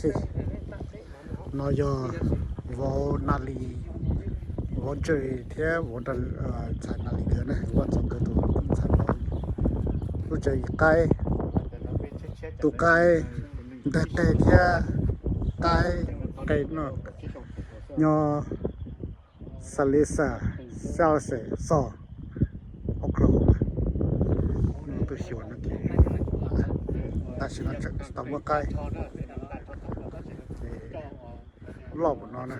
City. No yog vauv Nas Lis, vauv Jerry thiab vauv ntxhais Nas Lis nkawd na, Vaj Txoov nkawd tus ntxhais vauv. Lub tsev qaib, tus qaib ntag qe thiab qaib qe no nyob Salesa, Salesa, Oklahoma. Tus xyuas no ces tam sim no tseem tsis tau muaj qaib. Ces loj npaum no na.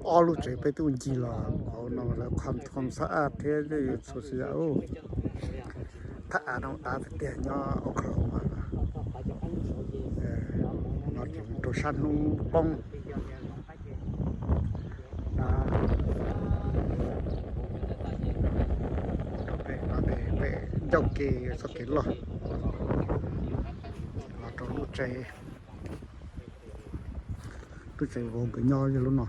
Ob lub tsev peb twb ncig los hauv no lawv khom khom xab ab thiab txhua tsav yam. Thaj av no dav tiag tiag nyob Oklahoma. No ces rau sab hnub poob. Rau pem no pem ncauj ke txoj kev loj los rau lub tsev. Lub tsev vauv nkawd nyob yog lub no.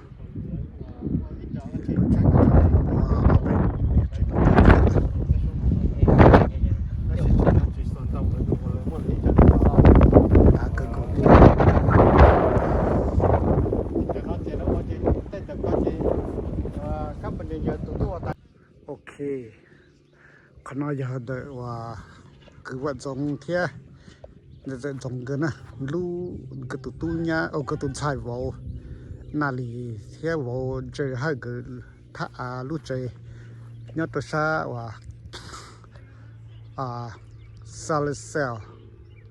Ok, qhov no yog ntawm uas kwv Vam Txoov thiab ntxawm Txoov nkawd na, lub nkawd tus tub nyab, nkawd tus ntxhais vauv Nas Lis thiab vauv Jerry Hawj nkawd thaj av lub tsev nyob rau sab uas Salesa,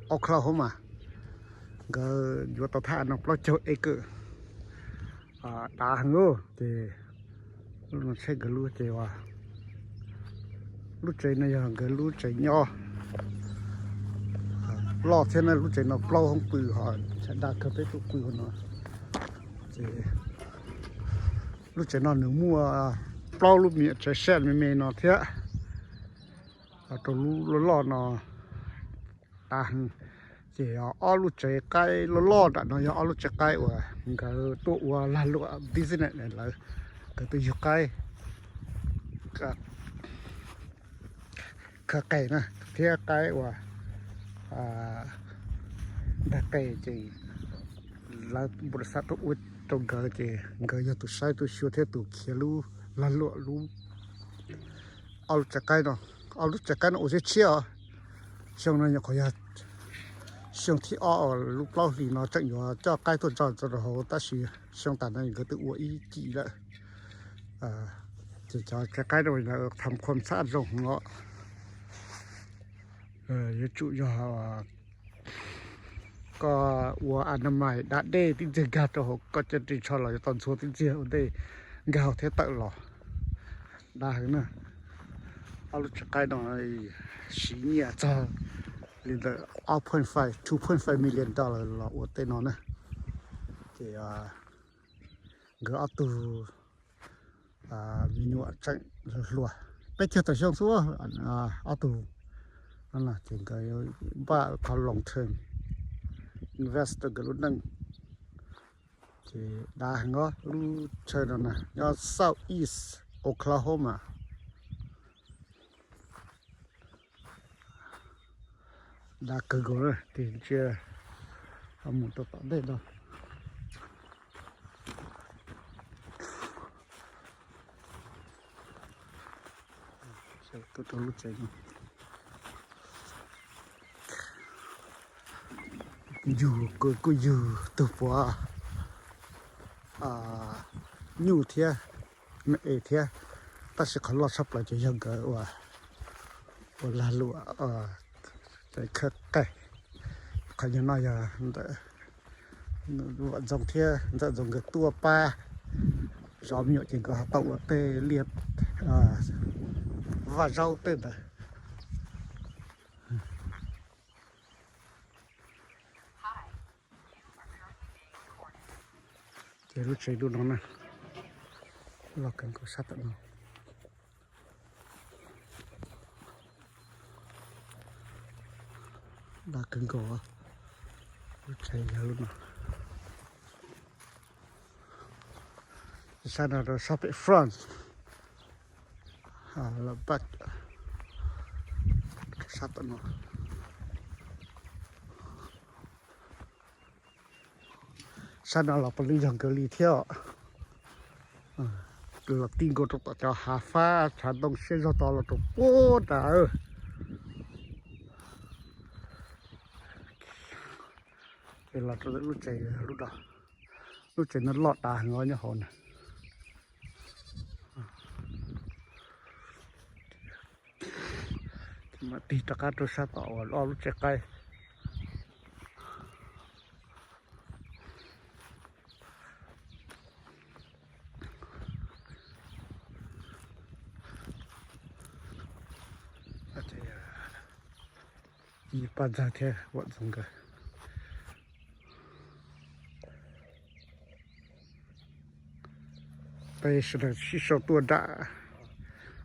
Oklahoma. Nkawd yuav tau thaj av no plaub caug acre. Dav heev ces lub no tsheb nkawd lub ces uas lub tsev no yog nkawd lub tsev nyob loj thiab na. Lub tsev no plaub hoob pw, ho dav kawg peb tuaj pw hauv no. Ces lub tsev no nws muaj plaub lub me nyuam tsev sab me me no thiab. Rau lub loj loj no dav heev. Ces ob lub tsev qaib loj loj nram no yog ob lub tsev qaib uas nkawd tuaj ua lag luam business lawv, nkawd tuaj yug qaib khaws qe na thiab qaib uas ntag qe ces lawv npau xav tuaj ua rau nkawd ces nkawd yog tus saib tus xyuas thiab tus khiav lub lag luam lub ob lub tsev qaib no. Ob lub tsev qaib no ua tshiab tshiab os. Xyoo no nyuam qhuav yog xyoo thib ob uas lub plaub hlis no tseem yuav coj qaib tuaj tso rau hauv tab sis xyoo tas no nkawd twb ua ib cim lawm. Ces cov tsev qaib no tham khom xab zoo heev os. Yuav tsum yog koj ua a na mais da dej tib ntxiag nkag rau hauv koj cov ris tsho los yuav tau ntxhua tib ntxiag ua ntej nkag hauv thiab tawm los. Dav heev na. Ob lub tsev qaib no siv nyiaj txog li ntawm ob point five, two point five million dollar los ua tej no na. Ces nkawd ob tug me nyuam tseem hluas, peb caug tawm xyoo xwb, ob tug no ces nkawd npaj qhov long term investor nkawd lub neej. Ces dav heev os, lub chaw no na nyob Southeast Oklahoma. Dav kawg nkaus na, tig ntsia mus rau tom ntej no. Tuaj rau lub tsev no. Yug kuj yug tug puav nyuj thiab, me es thiab, tab sis qhov loj tshaj plaws ces yog nkawd ua, ua lag luam, khawb qe. Qhov nyuag no yog ntawm Vam Ntxoov thiab Ntxawm Ntxoov nkawd tuaj pab zov me nyuam ces nkawd ho tau ua tej liaj vaj zaub tej ntawd. Ces lub tsev lub no na, loj kawg nkaus sab tom no. Dav kawg nkaus, lub tsev yog lub no. Sab no rau sab pem front, los back, sab tom no. Sab no los puav leej yog nkawd li thiab. Los ti nkaus rau tom cov hav fab tshav ntoo siab zog to los rau puag nrad. Ces los rau lub tsev, lub tsev no loj tas heev os nyob hauv na. Ces mam tig rov qab rau sab tom uas ob lub tsev qaib. Ib pab ntxawg thiab Vam Ntxoov nkawd. Peb sawv daws sib sau tuaj nram,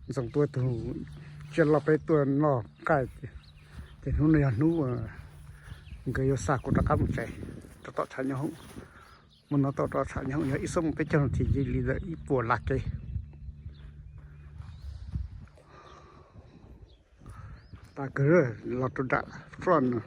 Ntxoov tuaj tug tsiaj loj, peb tuaj noj nqaij. Ces hnub no yog hnub nkawd yuav xa kuv rov qab mus tsev rau tom tshav nyooj hoom. Mus no tau rau tshav nyooj hoom yog ib xuab moos peb caug nas this, yog li ntawm ib puas lab kev. Tas kawg, los rau nram front no.